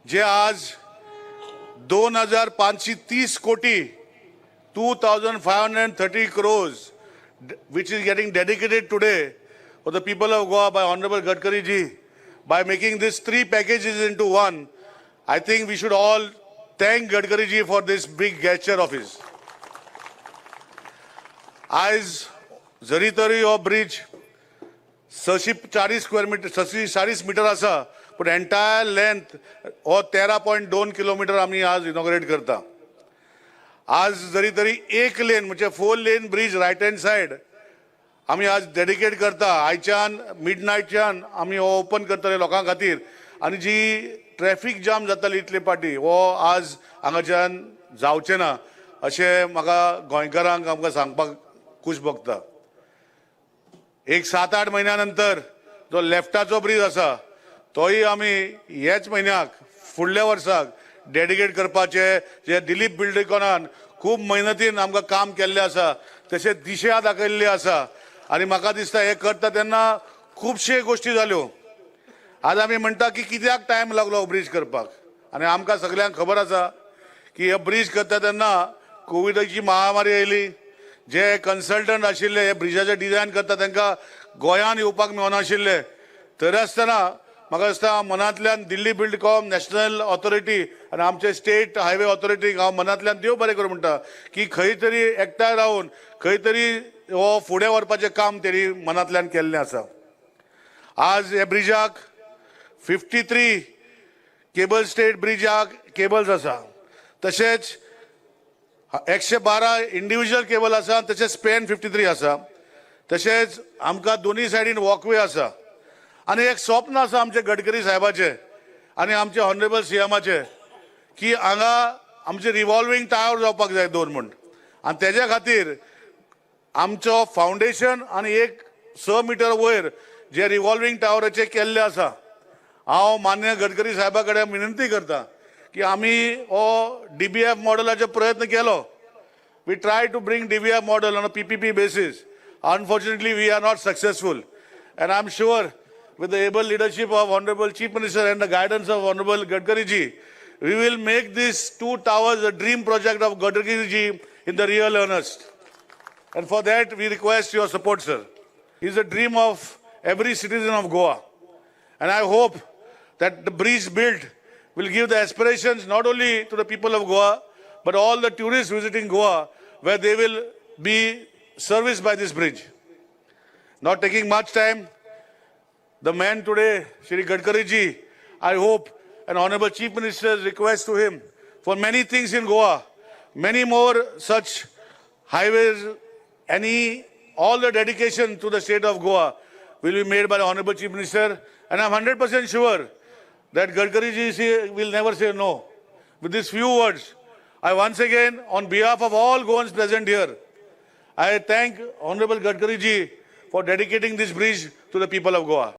जे आज 2530 कोटी, 2530 crores, which is getting dedicated today for the people of Goa by Honorable Gadkari ji, by making these three packages into one. I think we should all thank Gadkari ji for this big gesture of his. आयज जरी तरी हो bridge 640 square metre, 640 metre आसा, पूण entire length हो 13.2 kilometre आमी आज inaugurate करता. आज जरी तरी एक लेन म्हणजे 4 lane bridge right hand side आमी आज डेडिकेट करता. आयच्यान मिड नायटच्यान आमी हो ओपन करतले लोकां खातीर आनी जी ट्रॅफीक जाम जाताली इतले पाटी, हो आज हांगाच्यान जावचें ना अशें म्हाका गोंयकारांक आमकां सांगपाक खूश भोगता. एक 7-8 म्हयन्या नंतर जो लेफ्टाचो ब्रीज आसा, तोय आमी ह्याच म्हयन्याक फुडल्या वर्साक डेडिकेट करपाचे, जे दिलीप बिल्डिकॉनान खूब मेहनतीन आमकां काम केल्लें आसा, तशें दिशा दाखयल्ली आसा. आनी म्हाका दिसता हें करता तेन्ना खुबशे गोश्टी जाल्यो. आज आमी म्हणटा की कित्याक टायम लागलो ब्रीज करपाक? आनी आमकां सगल्यांक खबर आसा की हे ब्रीज करता तेन्ना कोविडाची महामारी आयली. जे कन्सल्टंट आशिल्ले, हे ब्रिजाचें डिझायन करता, तांकां गोंयान येवपाक मेळनाशिल्लें. तरी आसतना म्हाका दिसता मनांतल्यान दिल्ली बिल्डकॉम, नॅशनल ऑथॉरिटी आनी आमचे स्टेट हायवे ऑथॉरिटीक हांव मनांतल्यान देव बरें करूं म्हणटा की खंय तरी एकठांय रावन खंय तरी हो फुडें व्हरपाचें काम तेणी मनांतल्यान केल्लें आसा. आज ह्या ब्रिजाक 53 केबल स्टेट ब्रिजाक केबल्स आसा, तशेंच 112 इंडिव्हिज्युअल केबल आसा, तशेंच स्पेन 53 आसा. तशेंच आमकां दोनूय सायडीन वॉकवे आसा. आनी एक स्वप्न आसा आमचे गडकरी साहेबाचें आनी आमचे ऑनरेबल सीएमाचे की हांगा आमचे रिवॉल्वींग टावर जावपाक जाय दोन म्हूण. आनी तेज्या खातीर आमचो फावंडेशन आनी एक 6 मिटर वयर जे रिवॉल्वींग टावराचे केल्ले आसा. हांव मान्य गडकरी साहेबा कडेन विनंती करता की आमी हो डीबीएफ मॉडलाचो प्रयत्न केलो. We try to bring DBF model on a PPP basis. Unfortunately, we are not successful, and I am sure with the able leadership of Honorable Chief Minister and the guidance of Honorable Gadkari ji, we will make these two towers, a dream project of Gadkari ji, in the real earnest. And for that, we request your support, sir. It's a dream of every citizen of Goa. And I hope that the bridge built will give the aspirations not only to the people of Goa, but all the tourists visiting Goa, where they will be serviced by this bridge. Not taking much time, the man today, Shri Gadkari ji, I hope an Honorable Chief Minister's request to him for many things in Goa, many more such highways, all the dedication to the state of Goa will be made by the Honorable Chief Minister. And I'm 100% sure that Gadkari ji will never say no. With these few words, I once again, on behalf of all Goans present here, I thank Honorable Gadkari ji for dedicating this bridge to the people of Goa.